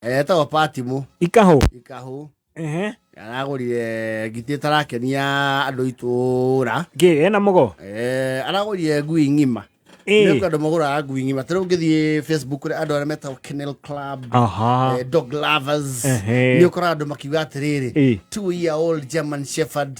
Etagwo Patimu. Ikahũ. Ikahũ. Ehe. Aragũrire ngitĩ ĩtarakenia andũ itũra. Ngĩ ena mũgo. Aragũrire ngui ng'ima. Ĩ. Nĩ andũ magũraga ngui ng'ima. Ta rĩu ũngĩthiĩ Facebook kũrĩ andũ arĩa metagwo Kennel Club. Aha. Dog lovers. Ehe. Nĩ ũkoraga andũ makiuga atĩrĩrĩ. Ĩ. 2 year old German Shepherd.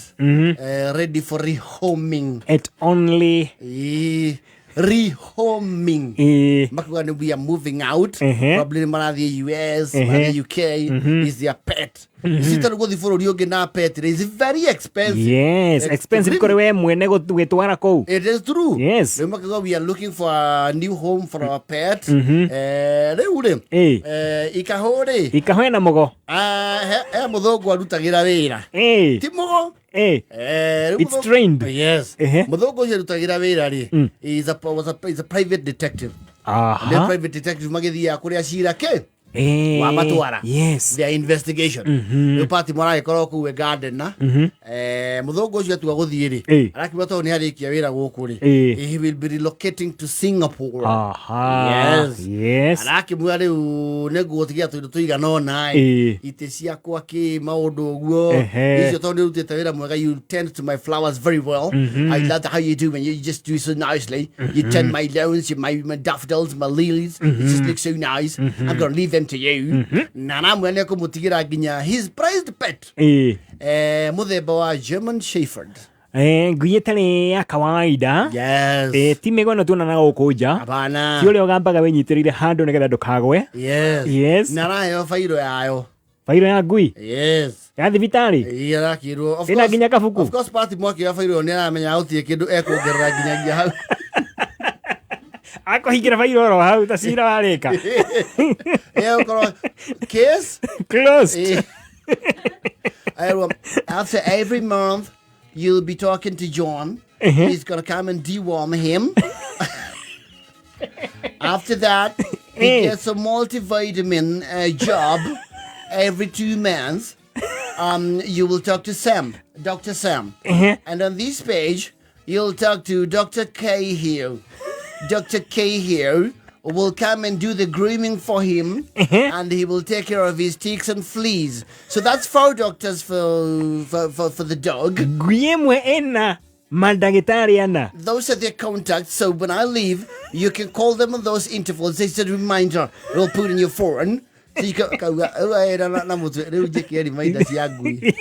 Ready for rehoming. At only. Ĩ, rehoming. Ĩ. Makiuga nĩ we are moving out. Ehe. Probably nĩ marathiĩ US, Ehe. marathiĩ UK. Is their pet. Ici tarĩ gũthiĩ bũrũri ũngĩ na pet is very expensive. Yes, expensive kũrĩ we mwene gwĩtwara kũu. It is true. Yes. Rĩu makiuga we are looking for a new home for our pet. Rĩu rĩ, Ĩ. Ikahũ rĩ, Ikahũ ena mũgo. Ah, he mũthũngũ arutagĩra wĩra. Ĩ. Ti mũgo. Ĩ. Rĩu It's trained. Yes. Ehe. Mũthũngũ ũcio arutagĩra wĩra rĩ, is a private detective. Nĩ Aha. private detective magĩthiaga kũrĩa cira kĩ? Ĩ. Wamatwara. Yes. Their investigation. Rĩu Pati maragĩkorwo kũu e gardener. Mũthũngũ ũcio atua gũthiĩ rĩ, Ĩ. arakiuga tondũ nĩ arĩkia wĩra gũkũ rĩ, Ĩ. he will be relocating to Singapore. Aha. Yes. Yes. Arakĩmwĩra rĩu nĩ ngũgũtigia tũindo tũigana ũna ĩ, Ĩ. itĩ ciakwa kĩ maũndũ ũguo Ehe. icio tondũ nĩ ũrutĩte wĩra mwega, you tend to my flowers very well. I love how you do when you just do so nicely. You tend my lawns, my daffodils, my lilies. It just looks so nice. I'm gonna leave them to you. Na aramwĩra nĩ ekũmũtigĩra nginya his prized pet, Ĩ. Mũthemba wa German Shepherd. Ngui ĩtarĩ ya kawaida. Yes. Ti mĩgo ĩno tuonanaga gũkũ nja. Hapana. Ti ũrĩa ũgambaga wĩnyitĩrĩire handũ nĩgetha ndũkagwe. Yes. Yes. Na araheo bairo yayo. Bairo ya ngui. Yes. Ya thibitarĩ. Ĩĩ, arakĩrwo. Of Ĩna course- nginya kabuku. Of course Pati mwakĩoya bairo ĩyo nĩ aramenya gũtirĩ kĩndũ ekuongerera nginyagia hau. Akũhingĩra bairo oro hau ta cira warĩka. Ĩgũkorwo case Closed. Erwo, after every month you'll be talking to John. He's gonna come and deworm him. After that, he gets a multivitamin job every 2 months. You will talk to Sam, Dr. Sam. And on this page, you'll talk to Dr. K here. Dr. K here will come and do the grooming for him, and he will take care of his ticks and fleas. So that's four doctors for the dog. Ngui ĩmwe ĩna mandagĩtarĩ ana. Those are their contacts. So when I leave, you can call them on those intervals. It's a reminder we'll put in your phone. So you can kauga rĩu aĩra na mũtwe rĩu njĩkĩre reminder cia ngui.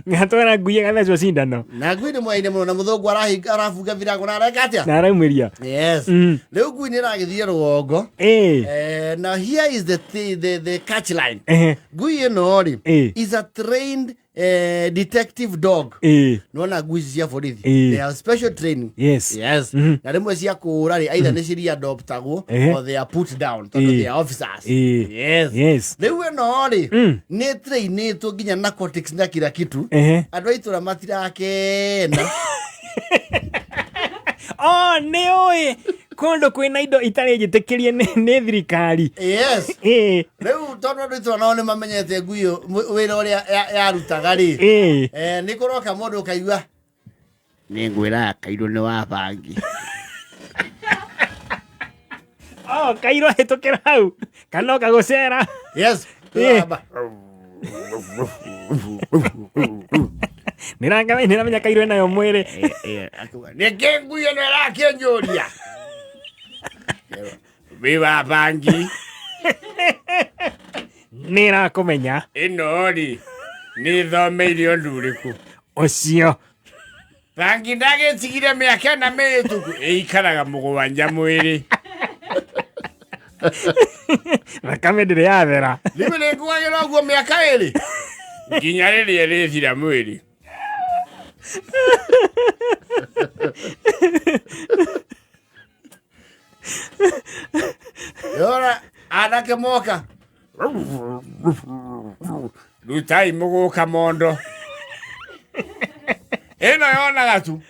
Ngatwara ngui ĩgathecwo cindano. Na ngui nĩ mwaine mũno na mũthũngũ arabunga birango na areka atĩa? Na araumĩria. Yes. Rĩu ngui nĩ ĩragĩthiĩ rũgongo. Ĩ. Now here is the catch line. Ehe. Ngui ĩno rĩ Ĩ. is a trained detective dog. Ĩ. Nona ngui ici cia borithi. Ĩ. They have special training. Yes. Yes. Na rĩmwe cia kũũra rĩ, either nĩ ciriadoptagwo Ehe. or they are put down tondũ Ĩ. they are officers. Ĩ. Yes. Yes. Rĩu ĩno rĩ nĩ trainĩtwo nginya narcotics na kila kitu. Ehe. Andũ a itũra matirakena. Oh, nĩ ũĩ kũndũ kwĩna indo itarĩ njĩtĩkĩrie nĩ thirikari. Yes. Ĩ. Rĩu tondũ andũ itũra nao nĩ mamenyete ngui ĩyo wĩra ũrĩa yarutaga rĩ, Ĩ. Nĩ kũroka mũndũ ũkaigua nĩ ngwĩra kairũ nĩ wa bangi. Oh, kairũ hĩtũkĩra hau kana oka gũcera. Yes. Ĩ. Nĩramenya kairũ ĩnayo mwĩrĩ. Nĩkĩ ngui ĩno ĩrakĩnjũria wĩ wa bangi? Nĩrakũmenya. Ĩno rĩ nĩ thomeire ũndũ ũrĩkũ? Ũcio. Bangi ndagĩtigire mĩaka ĩna mĩhĩtũku ĩikaraga mũgwanja mwĩrĩ. Thakame ndĩrĩ yathera. Rĩu nĩnguagĩra ũguo mĩaka 2 nginya rĩrĩa ĩrĩthira mwĩrĩ. Yora anake moka rutai mũgũka mondo ĩno yonaga tu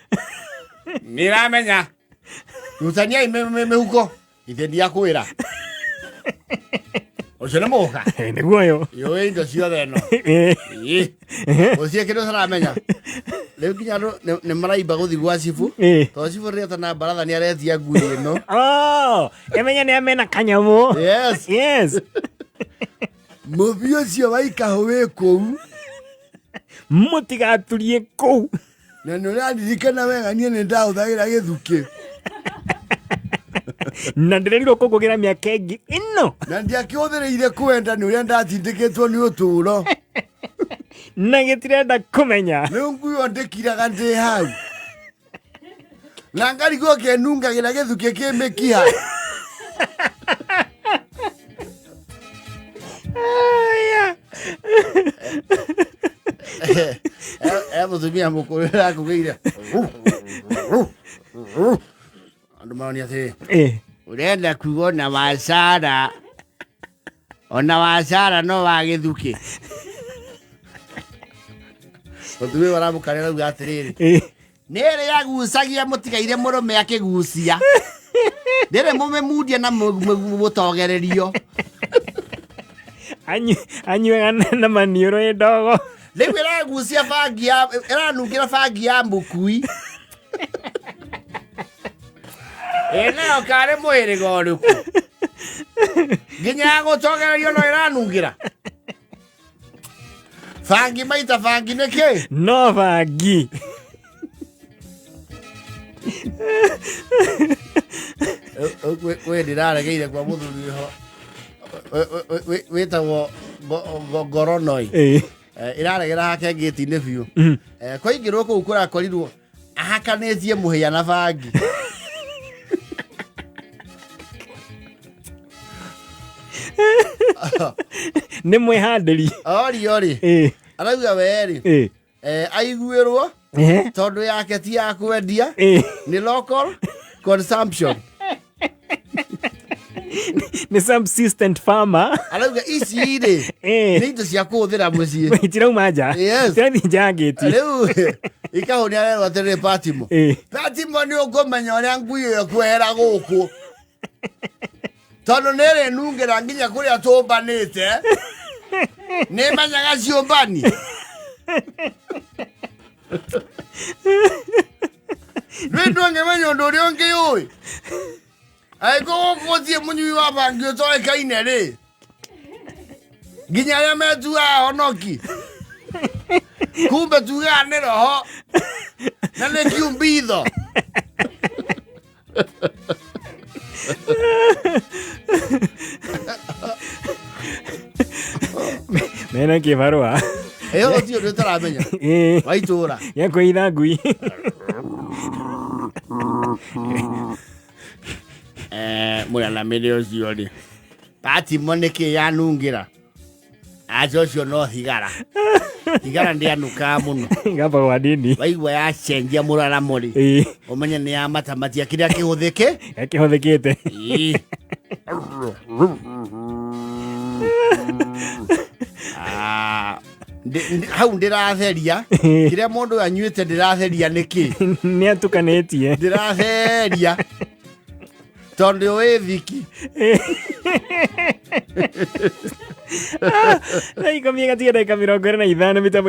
nĩramenya rutaniai mĩhuko ithe ndiakwĩra. Ũcio nĩ mũka. Nĩguo ũyũ. Yũĩ indo ciothe ĩno. Ĩĩ. Ĩĩ. Gũtirĩ kĩndũ ũtaramenya. Rĩu nginya andũ nĩ maraimba gũthiĩ gwa cibũ. Tondũ cibũ rĩrĩa atana baratha nĩ aretia ngui ĩno. Oh, emenya nĩ amena kanyamũ. Yes. Yes. Mũbi ũcio wa ikahũ wĩ kũu. Mũtigaturie kũu. Na nĩ ũraririkana wega niĩ nĩ ndahũthagĩra gĩthukĩ. Na ndĩrerirwo kũngũgĩra mĩaka ĩngĩ ĩno. Na ndiakĩhũthĩrĩire kwenda nĩ ũrĩa ndatindĩkĩtwo nĩ ũtũũro. Na gĩtirenda kũmenya. Rĩu ngui ĩyo ndĩkiraga ndĩ hau. Na ngarigwo kĩnungagĩra gĩthukĩ kĩ mĩkiha. Aya. E mũtumia mũkũrũ ĩrakũgĩire. Andũ maronia atĩrĩ. Ũrenda kuga ona wacara ona wacara no wa gĩthukĩ. Mũtumia ũyũ aramũkarĩra arauga atĩrĩrĩ. Nĩ ĩrĩ yagucagia mũtigaire mũrũme akĩgucia. Ndĩrĩ mũmĩmundia na mũtogererio. Anyuaga na maniũrũ ĩ ndogo. Rĩu ĩragucia bangi ya ĩranungĩra bangi ya mũkui. Ĩ nayo karĩ mũhĩrĩga ũrĩkũ? Nginya ya gũtogererio no ĩranungĩra. Bangi maita bangi nĩ kĩ? No bangi. Wĩ ndĩraregeire kwa mũthuri ho wĩtagwo Ngoronoi. Ĩraregera hake ngĩti-inĩ biũ. Kwaingĩrwo kũu kũrakorirwo ahakanĩtie mũhĩa na bangi. Nĩ mwĩhandĩri. Ori ori. Arauga werĩ. Aiguĩrwo tondũ yake ti ya kwendia nĩ local consumption. Nĩ subsistent farmer. Arauga ici rĩ nĩ indo cia kũhũthĩra mũciĩ. Itirauma nja. Yes. Itirathiĩ nja ya ngĩti. Rĩu ikahũ nĩ arerwo atĩrĩrĩ Patimo. Patimo nĩ ũkũmenya ũrĩa ngui ĩyo ĩkwehera gũkũ. Tondũ nĩ ĩrĩnungĩra nginya kũrĩa tũmbanĩte. Nĩ menyaga ciũmbani. Rĩu ndũngĩmenya ũndũ ũrĩa ũngĩ ũĩ. Angĩkorwo gũkũ gũtirĩ mũnyui wa bangi ũtoĩkaine rĩ. Nginya arĩa metuaga honoki. Kumbe tugaga nĩ roho. Na nĩ kiumbitho. Mena kĩbarũa. Ĩyo gũtirĩ ũndũ ũtaramenya. Wa itũũra. Gĩa kwĩitha ngui. Mũraramĩre ũcio rĩ. Patimo nĩkĩ yanungĩra? Aca ũcio no thigara. Thigara ndĩanukaga mũno. Gamba gwa ndini. Waigua yacenjia mũraramo rĩ. Ũmenye nĩ ya matamatia kĩrĩa kĩhũthĩke. Kĩhũthĩkĩte. Hau ndĩratheria. Kĩrĩa mũndũ anyuĩte ndĩratheria nĩkĩ? Nĩ atukanĩtie. Ndĩratheria. Tondũ wĩ thiki. Thaa 10 gatiga ndagĩka 25 mĩtambo.